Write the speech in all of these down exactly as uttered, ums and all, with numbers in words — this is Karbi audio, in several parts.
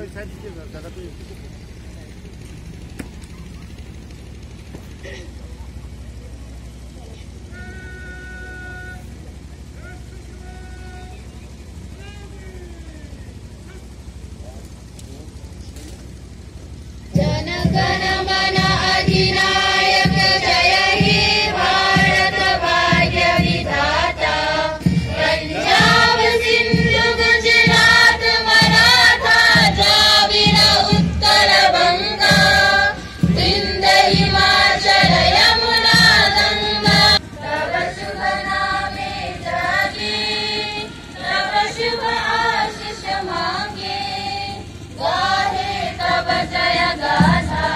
जन गण मन अधिनायक जय हे भारत भाग्य विधाता। पंजाब सिंधु गुजरात मराठा द्राविड़ उत्कल बंगा, सिंध हिमाचल यमुना गंगा। तब शुभ नामे जागे, तब शुभ आशीष मांगे, गाहे तब जय गाथा।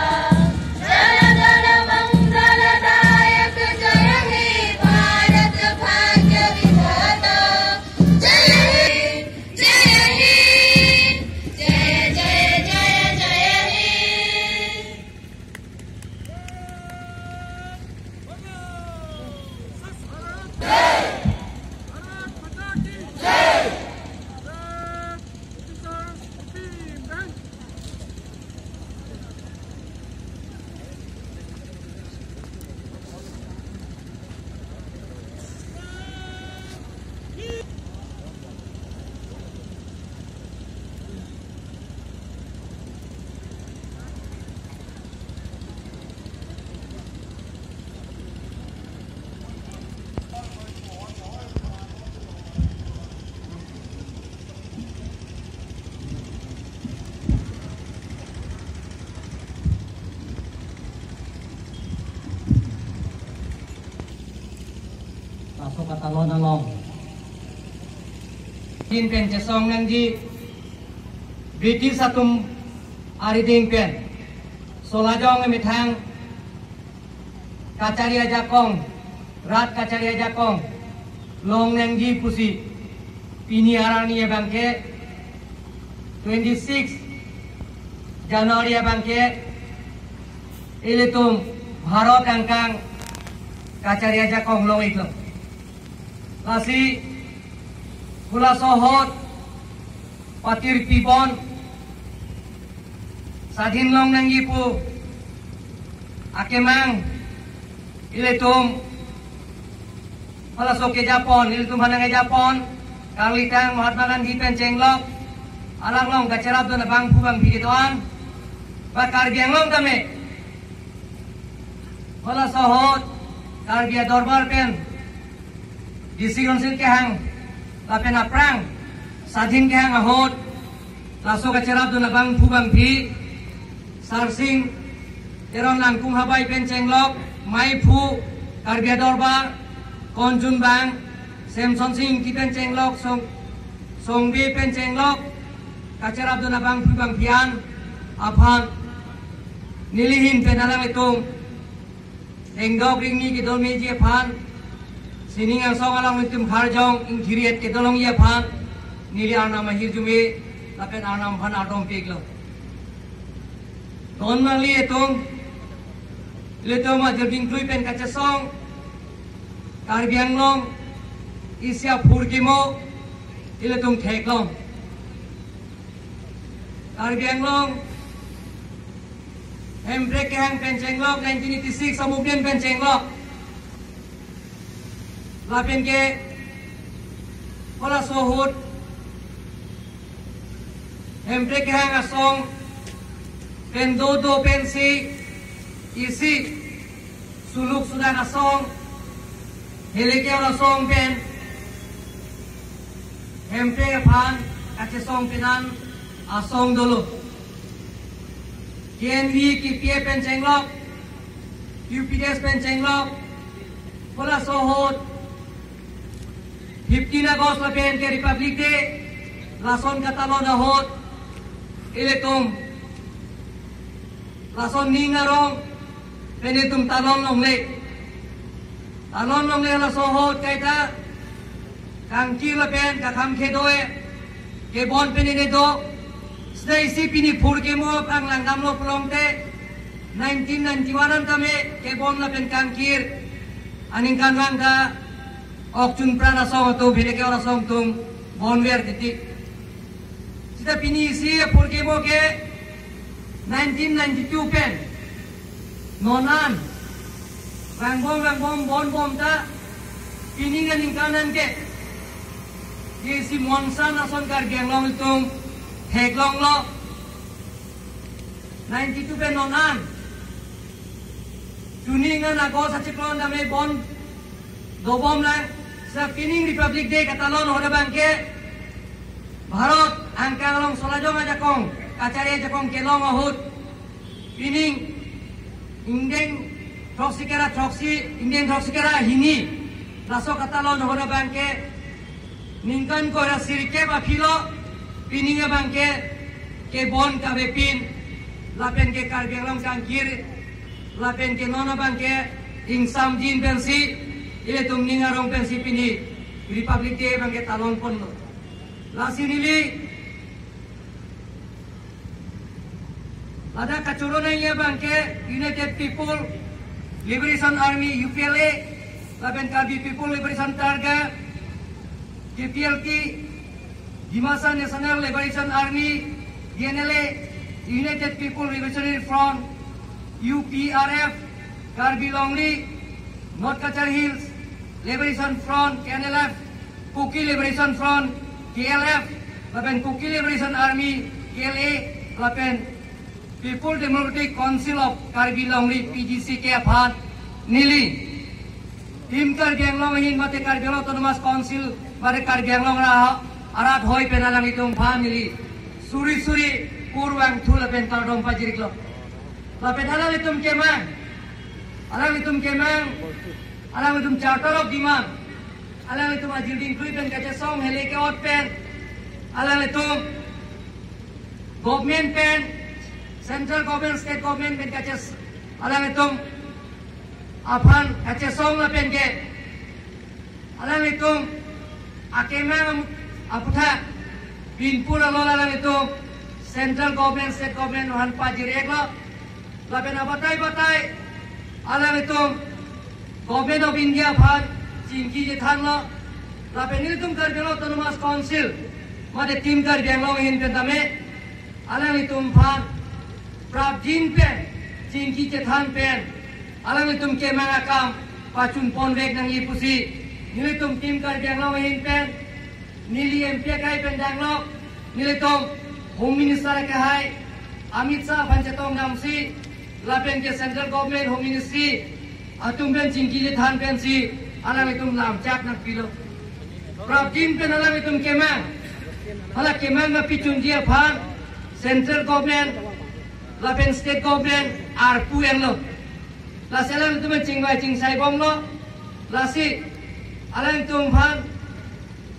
जन गण मंगलदायक जय हे भारत भाग्य विधाता। जय हे, जय हे, जय जय जय जय हे। Laso katalon along, tin pen chesong nangji British atum arideng pen solajong emethang kachari ajakong, rat kachari ajakong long nangji pusi pini arni abangke twenty six January abangke ilitum Bharat angkang kachari ajakong long-iklo. Lasi halaso ahut patir pibon swadhin long nangji pu akemang ilitum halaso kejapon, ilitum aphan nangkejapon, karlitang Mahatma Gandhi pen chenglok, alanglong kacherapdun abangphu bangphi kedo-an, ba Karbi Anglong tame halaso ahut Karbi Adorbar pen D C Council kehang lapen aphrang swadhin kehang ahut laso kacherapdun abangphu bangphi Sarsing Teron Langkung Habai pen chenglok, Maiphu, Karbi Adorbar, Konjun Bang, Semson Sing Ingti pen chenglok, Song, Songbe pen chenglok, kacherapdun abangphu bangphi an aphan neli ahin pen alanglitum Lengdok ringni kedo meji aphan, sining angsong along itum kharjong ingkiri-et kedo longji aphan, neli Arnam ahirjume lapen Arnam aphan ardom piklo. Don mali itum, ilitum ajir dingklui pen kachesong Karbi Anglong isi aphurkimo ilitum theklong. Karbi Anglong Hemprek kehang pen chenglok, nineteen eighty-six a-movement pen chenglok. Lapen ke halaso ahut Hemprek kehang asong pen dodo pensi isi suluk sudak asong, heleke asong pen Hemprek aphan kachesong penan asong dolo. K N V, K P F pen chenglok, U P D S pen chenglok, halaso ahut fifteen August lapen ke Republic Day, lason katalon ahut ilitum lason ning arong pen itum talon longle. Talon longle laso ahut kaita kangkir lapen kakhang kedo-e, kebon pen ine do. Seta isi pini phurkimo aphan langdamlo pulote, nineteen ninety-one an tame kebon lapen kangkir aningkanvang ta ok chunpran asong atum, heleke asong atum bonver titi. Ta pini isi apor kebo ke nineteen ninety-two pen non an vangbom vangbom bonbom ta pining aningkan an ke isi monsan ason Karbi Anglong atum theklonglo. Ninety-two pen non an chuning an August achiklo an dame bon dobomlang. Sa pining Republic Day katalon ahut abangke Bharat angkang along solajong ajakong kachari ajakong kelong ahut pining ingdeng throksi kera throksi, ingdeng throksi kera hini laso katalon ahut abangke ningkan kora sirkep aphilo pining abangke kebon kavepin lapen ke Karbi Anglong kangkir lapen ke non abangke ingsamjin pensi ilitum ning arong pensi pini Republic Day abangke talon ponlo. Lasi neli ladak kachoro nangji abangke United People Liberation Army, U P L A, lapen Karbi People Liberation Targa, K P L T, Dimasa National Liberation Army, D N L A, United People Revolutionary Front, U P R F, Karbi Longri, North Cachar Hills Liberation Front, K N L F, Kuki Liberation Front, K L F, lapen Kuki Liberation Army, K L A, lapen People Democratic Council of Karbi Longri, P D C K aphan neli Team Karbi Anglong ahin mate Karbi Anglong Autonomous Council mate Karbi Anglong ra arat hoi pen alanglitum aphan neli suri suri kurvangthu lapen kardom pajiriklo. Lapen alanglitum kemang, alanglitum kemang, alanglitum Charter of Demand, alanglitum ajilding krui pen kachesong hele ke-ot pen, alanglitum government pen, central government, state government pen kaches, alanglitum aphan kachesong lapen ke alanglitum akemang aputhak pinpur alol alanglitum central government, state government aphan pajir-iklo. Lapen abatai batai alanglitum Government of India aphan chingki chethanlo. Lapen nelitum Karbi Anglong Autonomous Council mate Team Karbi Anglong ahin pen tame alanglitum aphan prapjin pen chingki chethan pen alanglitum kemang akam pachun ponvek nangji pusi nelitum Team Karbi Anglong ahin pen neli M P akai pen danglok, nelitum Home Minister akehai Amit Shah aphan chetong damsi lapen ke Central Government Home Ministry atum pen chingki chethan pensi alanglitum lamchak nangpilo. Prapjin pen alanglitum kemang, hala kemang kapichunji aphan Central Government lapen State Government arpu enlo. Lasi alanglitum chingvai chingsai bomlo. Lasi alanglitum aphan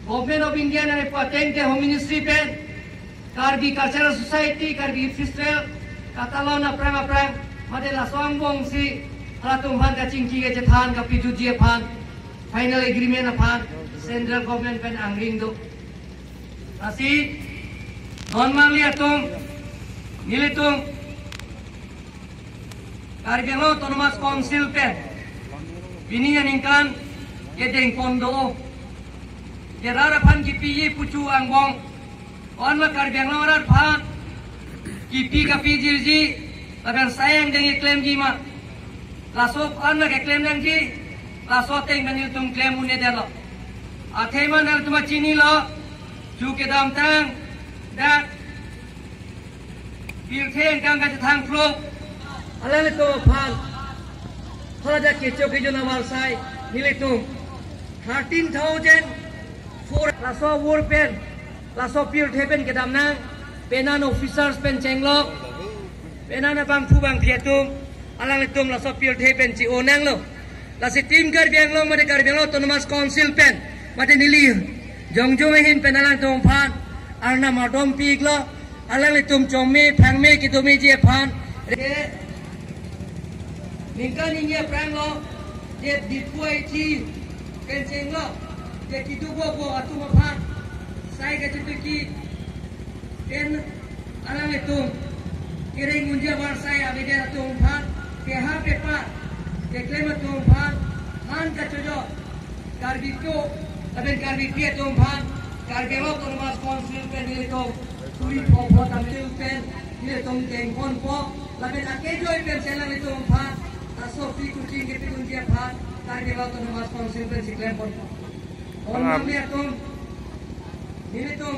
Government of India nangkepu ateng ke Home Ministry pen Karbi Cultural Society, Karbi Youth Festival, katalon aphrang aphrang mate laso angbongsi halatum aphan kachingki kachethan kapijutji aphan final agreement aphan Central Government pen angring do. Lasi non mangli atum, nelitum Karbi Anglong Autonomous Council pen pini aningkan kedeng pon do. Ke rat aphan kipiji puchu angbong, ko-an ma Karbi Anglong arat aphan kipi kapijirji lapen sai angdeng keklemji ma? Laso ko-an ma keklem nangji, laso ateng pen nelitum klem un-edetlo. Athema nangtum chinilo, chu kedamtang dak pirthe angkang kachethang phlok alanglitum aphan hala dak kecho kejun avarsai nelitum thirteen thousand four laso awor pen laso pirthe pen kedam nang, penan officers pen chenglok, penan abangphu bangphi atum alanglitum laso pirthe pen chi-o nanglo. Lasi Team Karbi Anglong mate Karbi Anglong Autonomous Council pen mate neli jongjong ahin pen alanglitum aphan arnam ardom pi-iklo, alanglitum chongme phangme kedomeji aphan. Re, ningkan hini aphranglo, je Diphu I T I pen chenglok, je keduk bok bok atum aphan sai kachepiki pen alanglitum kereng unji avarsai avedet atum aphan, keha pepa keklem atum aphan, han kachojor Karbi po lapen Karbipi atum aphan Karbi Anglong Autonomous Council pen nelitum Pi pho pho tamil pen nelitum kengkon po, lapen akejoi pen chelang nelitum aphan laso free coaching kepidunji aphan Karbi Anglong Autonomous Council pensi klempon. Pangam. Onam atum, nelitum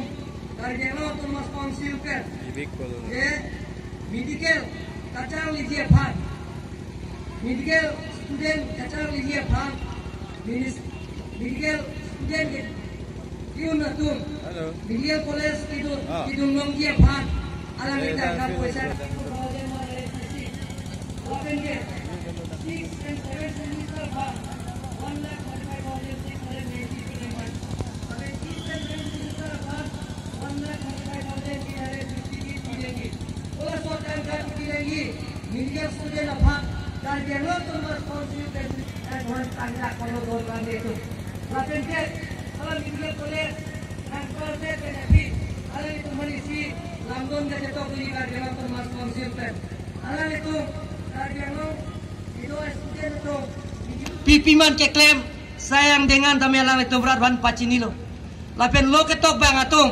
Karbi Anglong Autonomous Council pen, Ibik Kolon. Je medical kacharliji aphan, medical student kacharliji aphan, minis-, medical student ke-, kiun atum, Hello. Medical college kidun, Ah. Kidun longji aphan, alang Eh, kita nang ka sini poisa. Sini. Lapen ke six and seven semester aphan one lakh thirty-five thousand six hundred ninety-three ringgit. Lapen six and seven semester aphan one lakh thirty-five thousand three hundred fifty-three ringgit. Ola so tangka fifty ringgit. Medical student aphan Karbi Anglong Autonomous Council pen advance tangka kono don lam itu. Lapen ke, kalau medical college, transport pen aphi, alanglitum mani si lamdon kachetok li Karbi Anglong Autonomous Council pen. Alanglitum Karbi Anglong, ido student atum, pipi man keklem, sayang dengan tame alanglitum rat aphan pachinilo. Lapen lo ketok abang atum,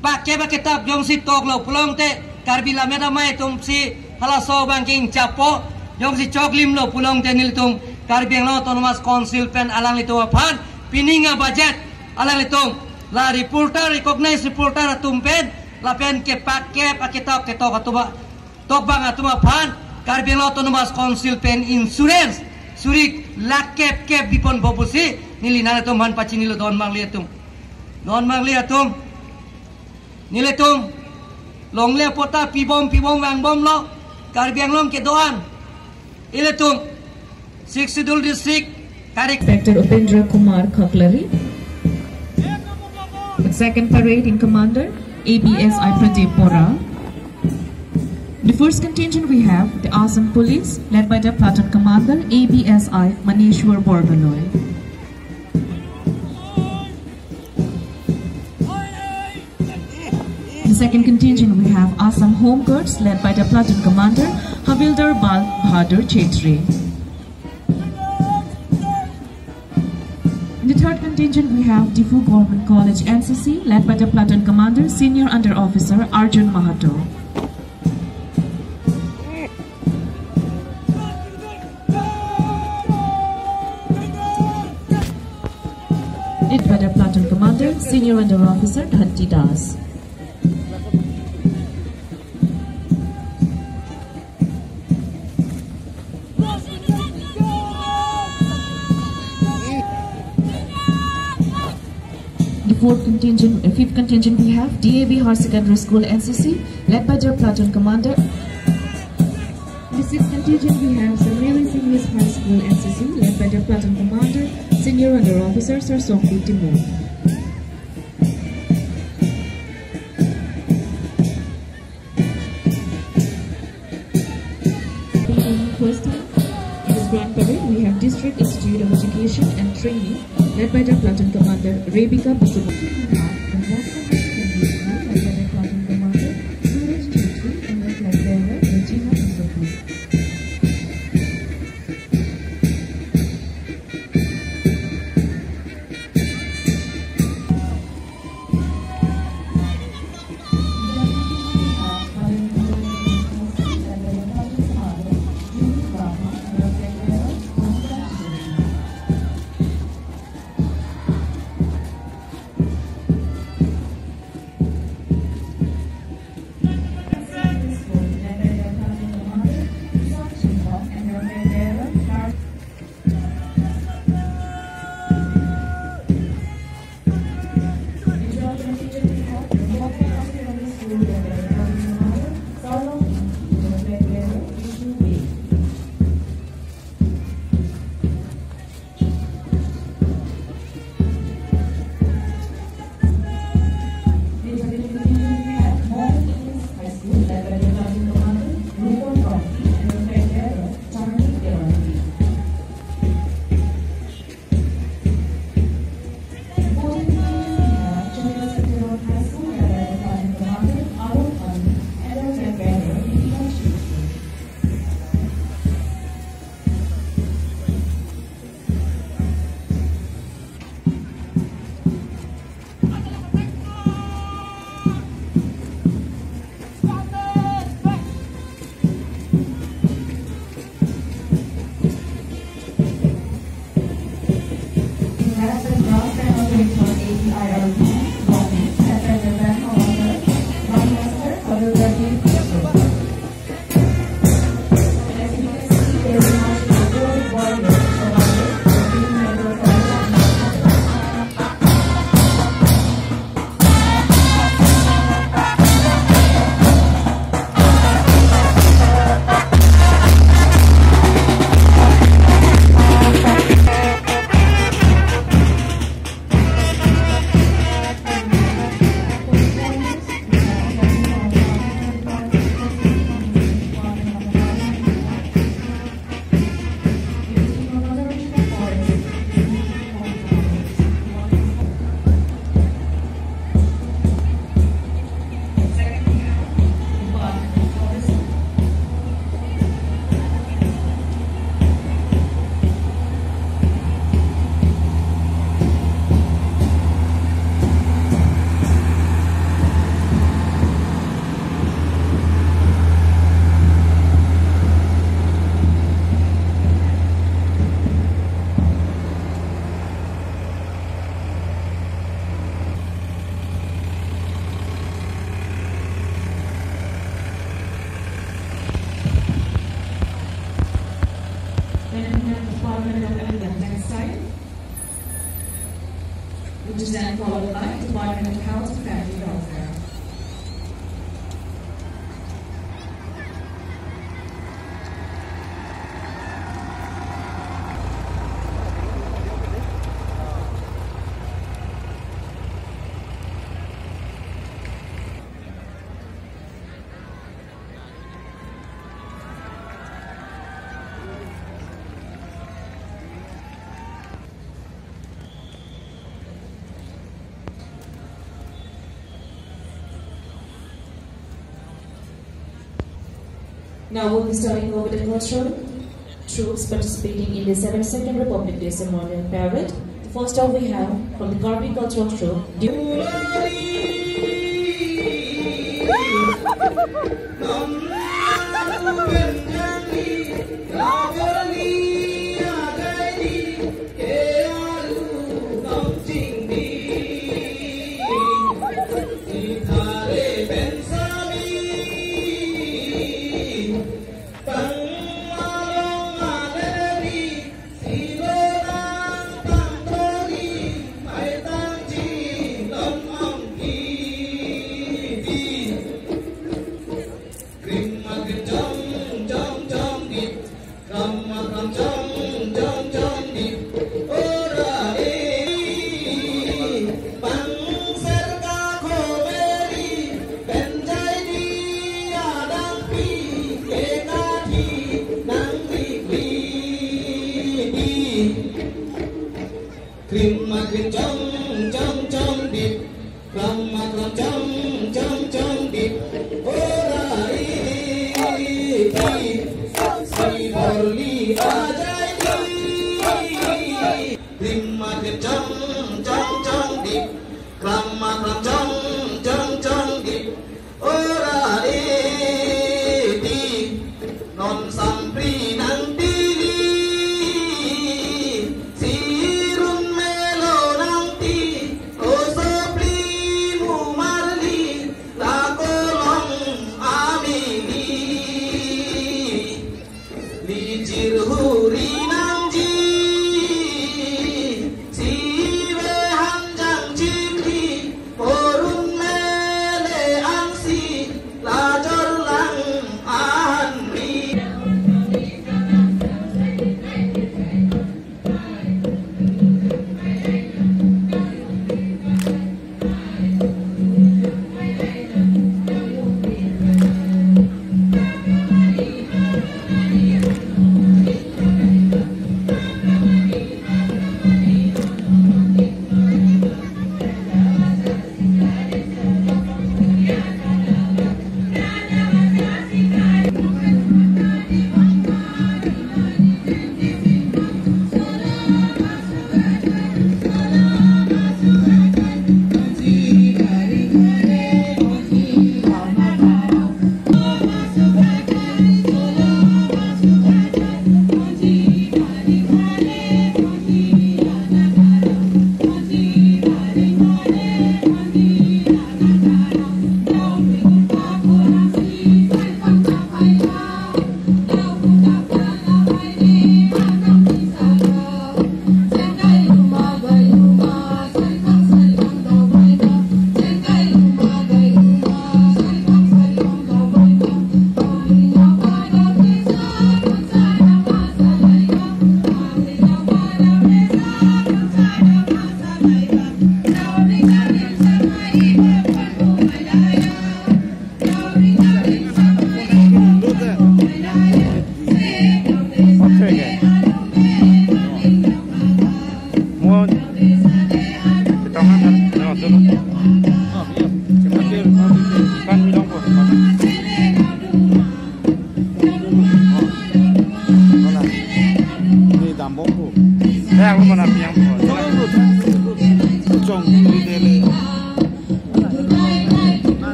pakke ba ketap jongsi toklo pulote, Karbi Lammet Amei atum si halaso abang ke ingchapo, jongsi choklimlo pulote nelitum Karbi Anglong Autonomous Council pen alanglitum aphan, pining a-budget, alanglitum la reporter, recognized reporter atum pen, lapen kepakkep aketap ketok atum a-, tok abang atum aphan, Karbi Anglong Autonomous Council pen insurance suri lakh kep kep bipon po pusi, neli nangtum aphan pachinilo don mangli atum. Don mangli atum. Nelitum longle patta pibom pibom vangbomlo, Karbi Anglong kedo-an. Ilitum Sixth Schedule District, Karik. Inspector Upendra Kumar Khaklari. Second Parade in Commander, A B S I Pradeep Bora. The first contingent we have the Assam Police, led by the Platoon Commander, A B S I Maneshwar Borgaloy. The second contingent we have Assam Home Guards, led by the Platoon Commander, Havildar Bal Bahadur Chetri. In the third contingent, we have Diphu Government College N C C, led by the Platoon Commander, Senior Under Officer Arjun Mahato. Led by the Platoon Commander, Senior Under Officer Dhanti Das. The fourth contingent, uh, fifth contingent, we have D A V Higher Secondary School N C C, led by their platoon commander. The sixth contingent, we have Saint Mary's English High School N C C, led by their platoon commander, Senior Under Officer Sir Sokti Timung. First time, in this grand parade, we have District Institute of Education and Training, led by the Platoon Commander Rebecca Bisuma. We have the National High Secondary School, led by the Platoon Commander Suraj Chetri and the flag bearer Regina Bisuma. Which is then followed by Department of Health and Family Welfare. Now we'll be starting over the cultural troops participating in the seventy-second Republic Day Ceremonial Parade. The first up we have from the Karbi Cultural Troupe, Du- Krim ma krim chong chong chong dip, kram ma kram chong chong chong dip. Ora e, e, e, si borli ajai di. Krim ma krim chong chong chong dip, kram ma kram chong chong chong dip. Ora e di, non sampri nang tili, sirun melo nang ti, oso pli mu marli, lako long amili. Lijir huri nangji, sive hanjang chikri, porun mele ansi, lajor lang anmi.